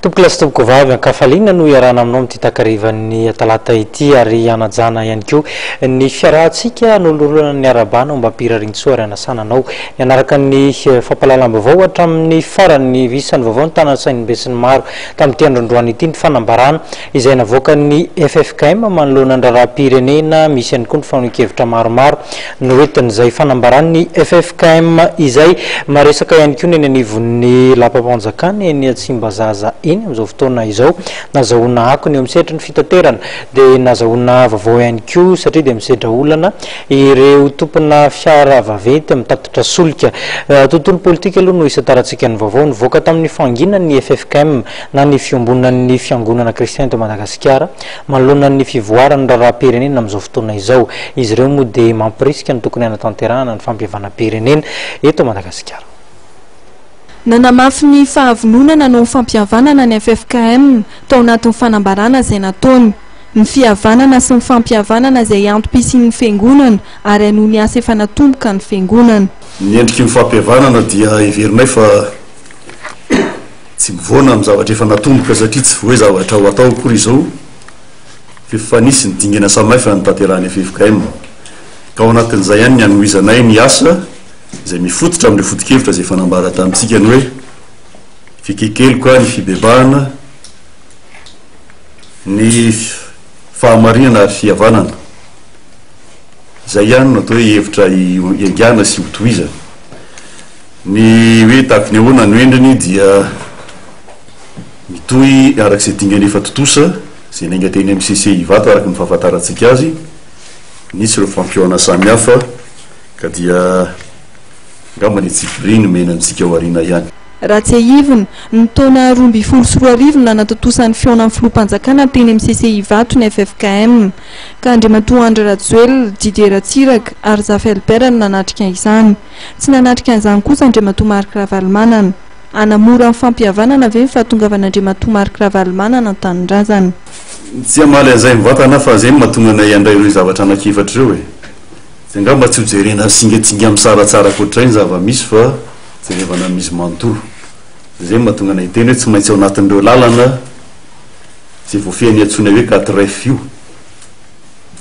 Tompokolahy sy tompokovavy, an-kafaliana no iarahana aminao amin'ity takarivan'ny talata ity ary hanajana ihany koa ny fiarahantsika hanolorana ny arahabana ombam-pirariantsoa ary hanasana anao ny hanaraka ny fampahalalam-baovao hatramin'ny farany. Isan'ny vaovao nitana ny sain'ny besinimaro tamin'ity androandroany ity ny fanambarana izay navoakan'ny ffkm manoloana ny raharaham-pirenena. Misy ihany koa ny fanehoan-kevitra maromaro noentin'izay fanambaran'ny ffkm izay. Maresaka ihany koa ny eny anivon'ny lapam-panjakana eny Tsimbazaza eny amin'izao fotoana izao. Nazahoana akony eo amin'ny sehatry ny fitaterana dia nazahoana vaovao ihany koa satria dia misedra olana ireo tompona fiara vaventy mitatitra solika. Tontolo politika aloha no isantarantsika ny vaovao. Nivoaka tamin'ny fahanginan'ny ffkm na ny Fiombonan'ny Fiangonana Kristiana eto Madagasikara manoloana ny fivoaran'ny raharaham-pirenena amin'izao fotoana izao. Izy ireo moa dia mampirisika ny tokony hanatanterahana ny fampihavanam-pirenena eto Madagasikara. Nanamafy ny fahavononana hanao ny fampihavanana ny ffkm tao anatin'ny fanambarana izay nataony. Ny fihavanana sy ny fampihavanana izay antom-pisian'ny Fiangonana ary hanohy ny asa efa natomboka ny Fiangonana. Ny endriky ny fampihavanana dia heverinay fa Tsy mivoana amin'ny zavatra efa natomboka satria tsy voa hoe zavatra ho atao akory izao f'efa nisy ny dingana samihafa notanterahan'ny ffkm ka ao anatin'izay ihany ny hanohizanay ny asa izay mifototra amin'ireo foto-kevitra izay efa nambara tamintsika ny hoe fikekeloka, ny fibebahana, ny fahamarinana ary fihavanana. Izay ihany no atao hoe hevitra hiaingàna sy hotohizana. Ny hoe tahaka ny ahoana no endriny dia mitohy araka izay dingana efa tontosa, izay niainga teny amin'ny CCI Ivato araka ny fahafantarantsika azy, nisy ireo fampihaonana samihafa ka dia angamba ny antsipiriany omena antsika ao aoriana ihany. Raha tsiahivina, ny taona 2012 no nanatontosa ny fihaonan'ny filoham-panjakana teny amin'ny CCI Ivato ny ffkm, ka Andriamatoa Andry Rajoelina, Didier Ratsiraka ary Zafy Albert no nanatrika izany. Tsy nanatrika an'izany kosa Andriamatoa Marc Ravalomanana. Hanamora ny fampihavanana ve ny fahatongavan'Andriamatoa Marc Ravalomanana an-tanindrazana? Tsy hamaly an'izay mivantana aho fa izay no mahatonga anay handray ireo zavatra anankiefatra ireo e! Dia angamba tsy ho jerena singatsinga misaratsaraka ohatr'izay ny zava-misy fa jerevana amin'izy manontolo. Dia izay no mahatonga anay hiteny hoe tsy maintsy ao anatin'ireo lalana izay voafehin'ny antsoinay hoe quatre F io.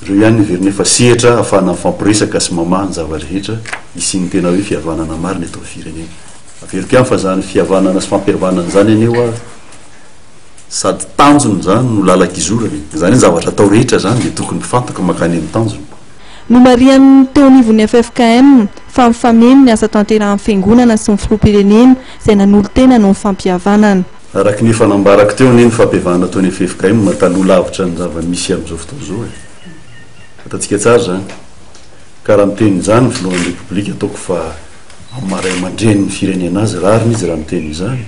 Ireo ihany no heverina fa sehatra ahafahana mifampiresaka sy mamaha ny zava-drehetra hisian'ny tena hoe fihavanana marina eto amin'ny firenena. Averiko ihany fa izany fihavanana sy fampihavanana izany anie hoa sady tanjona izany no lalan-kizorana e! Izany hoe ny zavatra atao rehetra izany dia tokony mifantoka mankany amin'ny tanjona. Nomarihan'ny teo anivon'ny ffkm fa mifameno ny asa tanterahan'ny Fiangonana sy ny Filoham-pirenena izay nanolo-tena noho ny fampihavanana. Araka ny efa nambarako teo anie ny fampiavahana ataon'ny ffkm taloha lavitra ny zava-misy amin'izao fotoana izao e! Fantatsika tsara izany. Ka raha miteny izany ny filohan'ny Repoblika ataoko fa amin'ny maha ray aman-drenin'ny firenena azy, rariny izy raha miteny izany.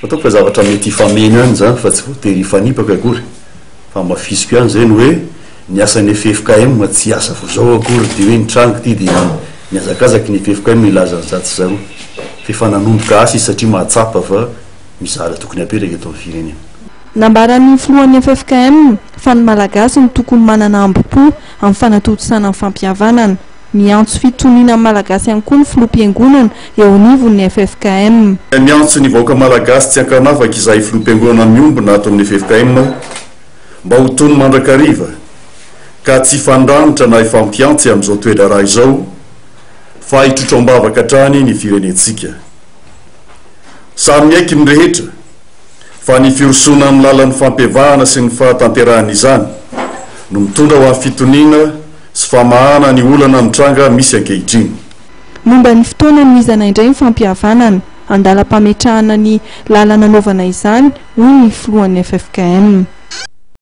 Fa ataoko fa zavatra mety hifameno ihany izany fa tsy voatery hifanipaka akory. Fa hamafisiko ihany izay ny hoe ny asan'ny ffkm tsy asa vao izao akory dia hoe nitranga ity dia Nihazakazaka ny ffkm hilaza an'izatsy sy zaroa fa efa nanomboka asa izy satria mahatsapa fa misy zavatra tokony hapetraka eto amin'ny firenena. Nambaran'ny filohan'ny ffkm fa ny Malagasy no tokony manana hambom-po amin'ny fanatontosana ny fampihavanana. Miantso fitoniana amin'ny Malagasy ihany koa ny filoham-piangonana eo anivon'ny ffkm. Miantso ny vahoaka Malagasy tsy ankanavaka izahay filoham-piangonana miombona ato amin'ny ffkm mba ho tony mandrakariva ka tsy hifandranitra na hifampiantsy amin'izao toe-draharaha izao fa hitrotro am-bavaka hatrany ny firenentsika. Samy miaiky ny rehetra fa ny firosoana amin'ny lalan'ny fampiavahana sy ny fahatanterahana izany no mitondra ho amin'ny fitoniana sy famahana ny olana mitranga misy ankehitriny. Momba ny fotoana hanohizana indray ny fampihavanana, andalam-pametrahana ny lalana hanaovana izany, hoy ny filohan'ny ffkm.